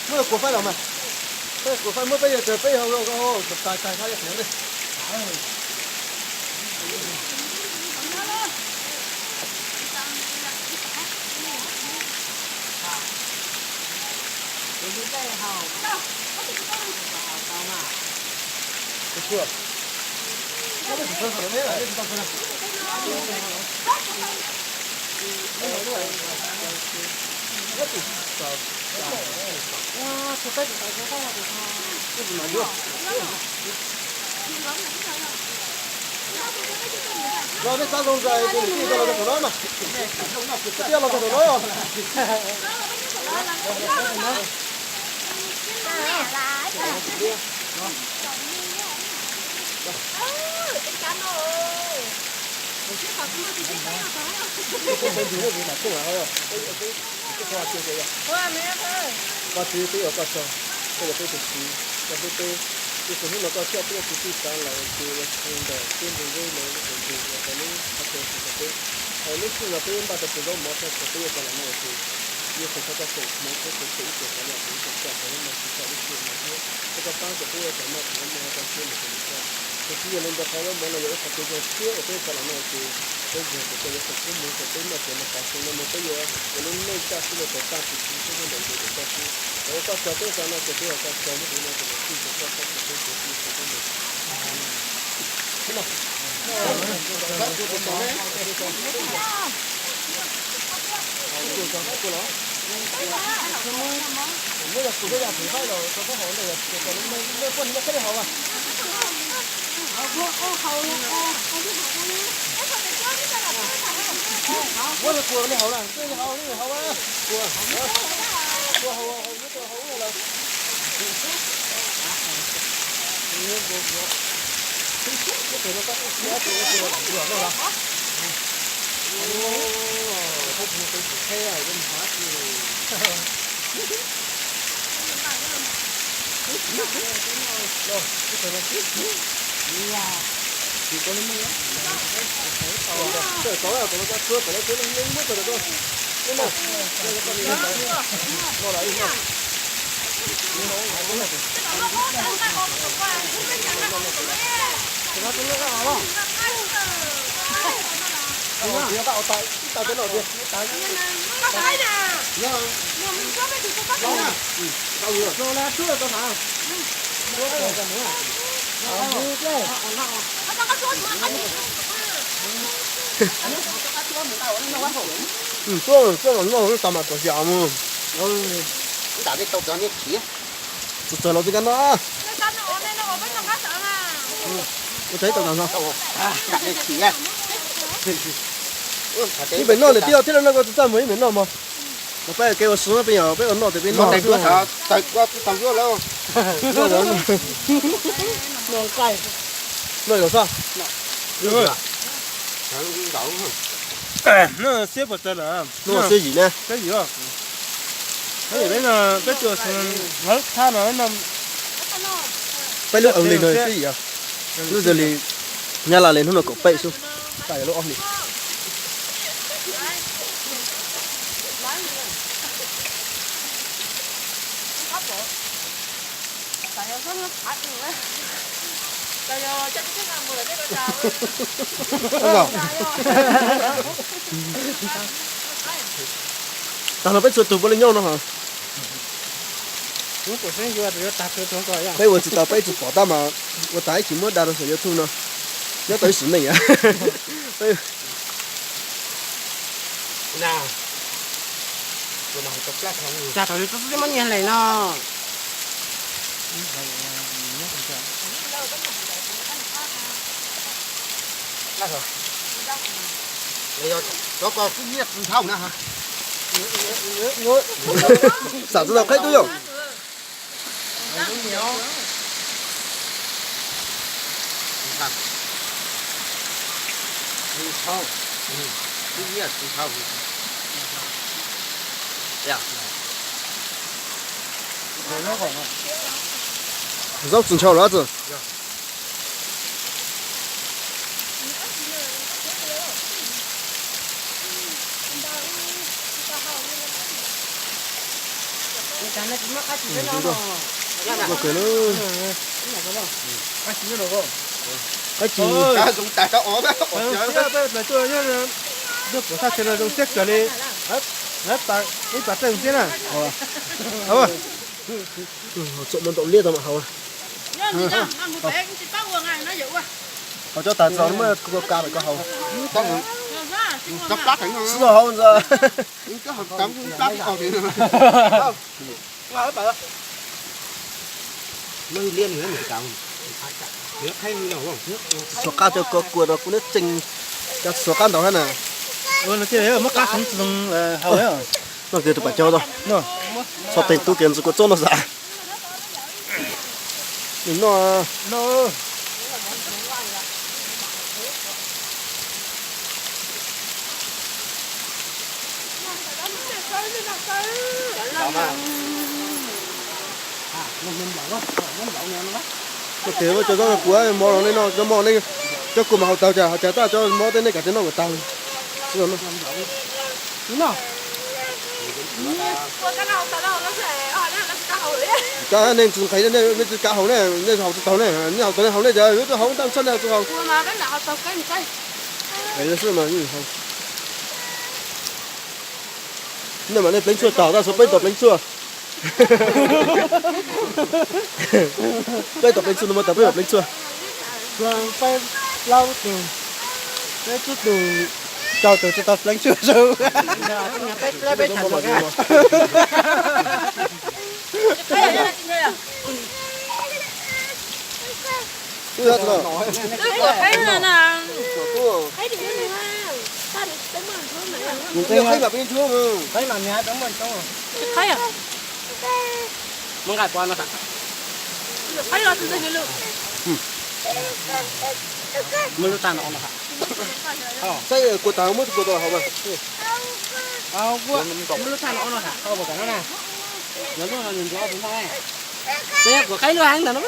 Muab kuv faib los mas. Kuv faib muab peb yawg tsaws peb yawg hau, hau, hau, tais tais thab yawg qhev ne. Los peb xav zoo zais tus niam tij los rau thaum no mas. Peb los rau thaum no. Koj txiv, peb ua koj tsaug, koj yog peb tus txiv, koj hlub peb. Yog tias hnub no koj thiaj peb ua kwv tij xav lawm ces ua tsaug ntau, peb npau zeb los ua tus ntug los rau lub qhov chaw tsis tau peb. Hos lub sij hawm peb npaj tau tus zaub mov rau thaum peb yuav tau los no ces Yexus thov koj foom hmoov thiab tus pem ib txhia xav lawm tus ib txhia coj tau lub neej tsis tau lub sij hawm no thiab thov koj pab kom peb yuav tau noj tau mov rau siab mus rau nws txoj. Tus txiv, yog li ntawd qhov zaub mov no yog ib qhov kev zoo siab uas peb tau los no ces peb ntseeg tias koj yuav foom koob hmoov kom peb noj tau mov tas xyoo no mus peb yuav ua lub neej kaj siab los tau tag tus txiv thiab nyob ntawm ntug tus koj xwb. Thov ua koj tsaug peb tau no ces peb ua koj tsaug lub hmoov no ces los txij tus koj txhob txwm peb tus txiv txhua txhua tus. Muab li qhuas li haus na, li haus li haus na, qhuas haus haus muab tau haus lawm. Tuaj, tuaj los noj lub tas mas pom xyam mus. Txawm txawm los tsis nkag no. Ua tau ib tau no. Ib pem noj niam tij thiab no koj tsis txaj muag ib pem noj mog. Los peb kev ua si peb yog peb ua noj tias peb noj xwb. Noj los soj. Noj siab yim na. Peb lub eev li no siab yim. Lub zoo li nyab laj li hnub no kaum peb xwb. Lub ob hlis. Tag no peb txhua tus puav leej nyob no. Peb ua tsis tau peb tsis pom tab mas ua tas ib chim muab da rau saum YouTube no. Nyob tau ib sim neej. Xam tsis tau qheb tub yog. Zaub tsis ntshaw los txawm. Qab ci. Yog puas thaj chaw no zoo siab kawg li. Ib pas txawj zoo siab na. Txom mo ntaus liab tau mam haus. Haus cov tas txog muab kua ka lawm koj haus. Tsis tau haus ntxawm. Xuas qab cov ko kua rau kuv neb tseeg, cov xuas qab ntaus hab na. Muab qab txoov txoo haus. Noj kiag rau pam caug tau. Txhob teeg tub kiag ntxuag kua txob no xav. Noj. Cov zaub no kuv mov los nej noj, cov mov nej, cov kuv mas haus tag, cas haus cas tab cov mov tej nej kav tsij noj kom tag li. Cov nej tsis nqhis nej tsis kam haus ne, nej haus tsis tau ne, nej haus tau ne, nej haus tau ne haus nej tsis haus. Nej mas nej pleev tshuaj tag tab, xuas peb tom pleev tshuaj. Peb tom pleev tshuaj no mas tau peb tom pleev tshuaj. Peb plaub tug, peb tsib tug, rau tug tsis tau pleev tshuaj. Qhib mam pleev tshuaj. Muab nqaij pov no tas. Muab lub tag no no tas. Saib kua tag muab kua tau haus mas. Muab lub tag no no tas, koj puas kam no na? Yog lub no nws ntxuav tus ntag. Peb kuv qaib lub heev ntag no.